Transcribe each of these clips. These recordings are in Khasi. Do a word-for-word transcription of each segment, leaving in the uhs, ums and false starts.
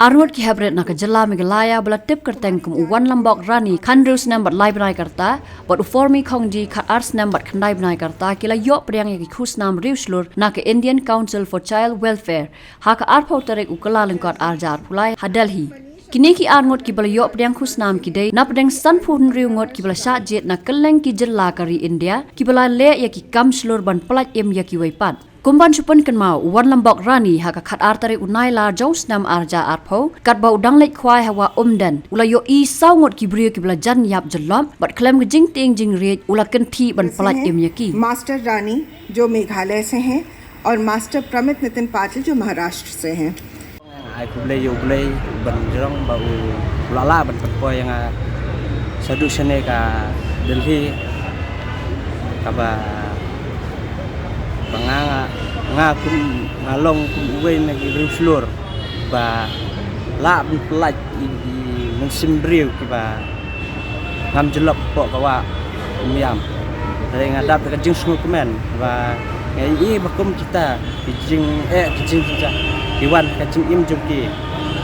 Arngut ki heprit na ka jylla Meghalaya ba la tip kyrteng kum u Wanlambok Rani, khathynriew snem bad lai bnai ka rta, bad u Formi Khongji, khatar snem bad khyndai bnai ka rta, ki la ïoh pdiang ïa ki khusnam riewshlur na ka Indian Council for Child Welfare ha ka arphew tarik u Kyllalyngkot arhajar arphew lai ha Delhi. Kine ki arngut kiba la ïoh pdiang khusnam ki dei napdeng sanphew hynriew ngut kiba la shah jied na kylleng ki jylla ka ri India, kiba la leh ïa ki kam shlur ban pyllait im ïa kiwei pat. Kum ban shu pynkynmaw, u Wanlambok Rani ha ka khatar tarik u Nailar jong u snem arhajar arphew, katba u dang leit khwai ha Wah Umden, u la ïohi saw ngut ki briew kiba la jan ïap jyllop, bad khlem ka jingtieng jingriej u la kynthih ban pyllait im ïa ki. Master Rani, जो मेघालय से हैं, और मास्टर प्रमित नितिन पाटिल, जो महाराष्ट्र से हैं। Ai khublei ïa U Blei ban jrong ba u la lah ban pynpoi ïa nga shaduh shane ka Delhi, kaba ba nga, nga, nga kum, nga long kum uwei na ki riewshlur ba lah ban pyllait ïa ki mynsiem briew kiba ngam jyllop hapoh ka Wah Umiam. Hynrei nga dap da ka jingsngewkmen ba nga ïohi ba kum kita ki jingeh, ki jingjynjar, ki wan ha ka jingim jong ki,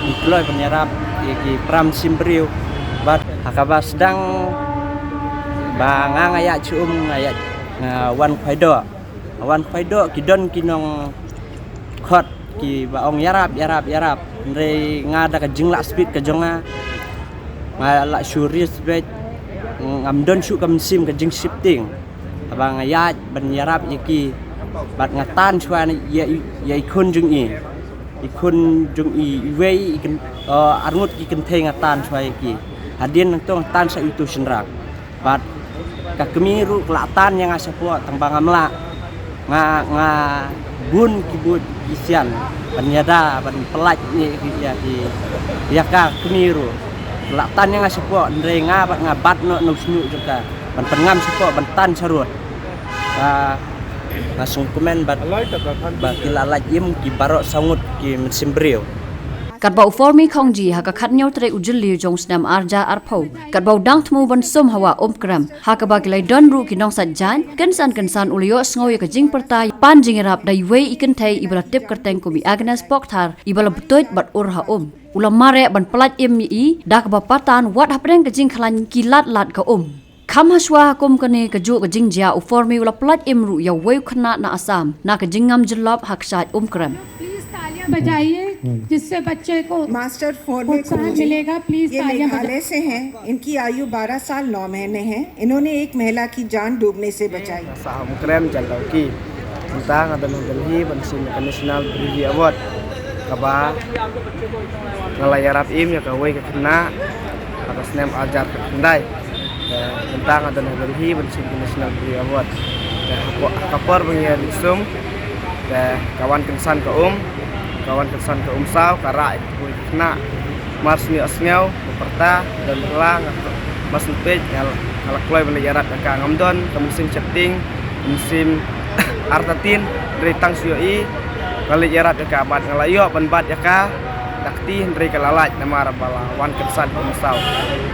ki kloi ban ïarap ïa ki para mynsiem briew. Bad ha kaba sdang ba nga, nga ïaid sha um, nga ïaid, nga wan khwai doh. Wan khwai doh, ki don ki nongkhot kiba ong ïarap, ïarap, ïarap. Hynrei nga da ka jinglah speed ka jong nga, nga lah shu respect, ngam don shuh ka mynsiem ka jingsheptieng. Haba nga ïaid ban ïarap ïa ki, bad nga tan shuwa ïa, ïa i khun jong i. I khun jong i, iwei i kyn-, eh, arngut ki kynthei, nga tan shuwa ïa ki. Hadien nangto nga tan sha itu shynrang. Bad ka kmie ruh ka la tan ïa nga shapoh, tang ba ngam lah. Nga, nga bun ki buit ki sian ban ïada, ban pyllait ïa ki, ïa ki, ïa ka kmie ruh. Ka la tan ïa nga shapoh, hynrei nga bad nga bat noh na u shñiuh jong ka ban pynngam shapoh, ban tan sharud. Ka, nga sngewkmen bad ba ki la lait im ki baroh saw ngut ki mynsiem briew. Katba u Formi Khongji ha ka khathynñiew tarik u Jylliew jong u snem arhajar arphew, katba u dang thmu ban sum ha Wah Umkrem, ha kaba ki la ïadon ruh ki nongsait jaiñ, kynsan kynsan u la ïohsngew ïa ka jingpyrta pan jingïarap da iwei i kynthei iba la tip kyrteng kum i Agnes Pokthar, iba la btuid bad ur ha um. U la mareh ban pyllait im ïa i da kaba patan, wat hapdeng ka jingkhlaiñ ki lad lad ka um. Kham hashwa ha kum kane kajuh ka jingjia, u Formi u la pyllait im ruh ïa uwei u khynnah na Assam na ka jingngam jyllop ha kshaid Umkrem. Please तालियां बजाइए, जिससे बच्चे को master phone में उत्साह खोजी। मिलेगा। प्लीज ये तालियां बजा- मेघालय से हैं। इनकी आयु बारह साल नौ महीने है। इन्होंने एक महिला की जान डूबने से बचाई। Sa Umkrem Jaldawki. Mynta nga don ha Delhi ban shim ka National Bravery Award, kaba nga la ïarap im ïa kawei ka khynnah ha ka snem arhajar khyndai. Te mynta nga don ha Delhi ban shim ka National Bravery Award. Te ha ka por ba nga ïa sum, te ka wan kynsan ka um, ka wan kynsan ka um saw, ka rah ïa kawei ka khynnah. Mar shu ïohsngew ba pyrta, don ba la nga, mar shu peit, nga la, nga la kloi ban leit ïarap ïa ka. Ngam don ka mynsiem sheptieng, mynsiem artatien, hynrei tang shu ïohi nga leit ïarap ïa ka, bad nga la ïoh ban bat ïa ka da kti, hynrei ka la lait namar ba la wan kynsan ka um saw.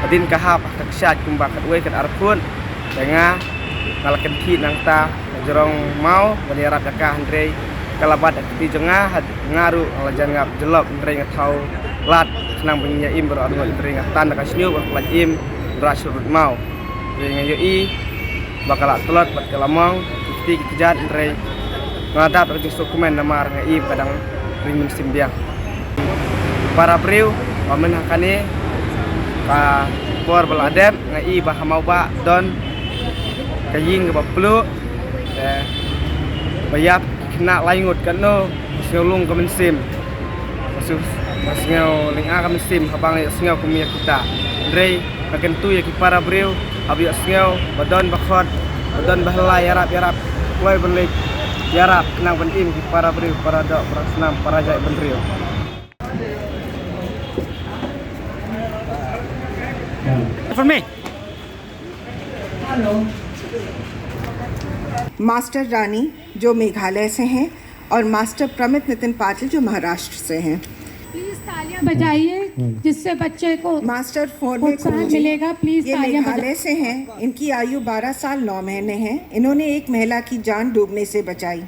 Hadien ka hap ha ka kshaid kumba katwei katar phut, te nga, nga la kynthih nangta ka jrong maw ban ïarap ïa ka, hynrei ka la bat da kti jong nga. Had nga ruh nga la jan ngap jyllop, hynrei nga thaw lad khnang ban ïa im baroh arngut, hynrei nga tan da ka shñiuh ban pyllait im ban rah sharud maw. Hynrei nga ïohi ba ka la tlot bad ka la mong, ki kti ki kjat, hynrei nga dap da ka jingsngewkmen namar nga i ba ka dang ring mynsiem biang. Para briew ba myn ha kane ka por ba la dep, nga i ba ha mawbah don ka ïing kaba pluh, te ba ïap ki khynnah lai ngut, katno sngew lung ka mynsiem, ba sngew, ba sngew lynga ka mynsiem haba nga ïohsngew kum ïa kita. Hynrei nga kyntu ïa ki para briew haba ïohsngew ba don ba khot, ba don ba hla, ïarap, ïarap, kloi ban leit ïarap khnang ban im ki para briew, para doh, para snam, para jaitbynriew. For me. Master Rani, जो मेघालय से हैं, और मास्टर प्रमित नितिन पाटिल, जो महाराष्ट्र से हैं। प्लीज तालियां बजाइए, जिससे बच्चे को मास्टर फोन में उत्साह खोजी। मिलेगा। प्लीज ये तालियां बजा- मेघालय से हैं। इनकी आयु बारह साल नौ महीने है। इन्होंने एक महिला की जान डूबने से बचाई।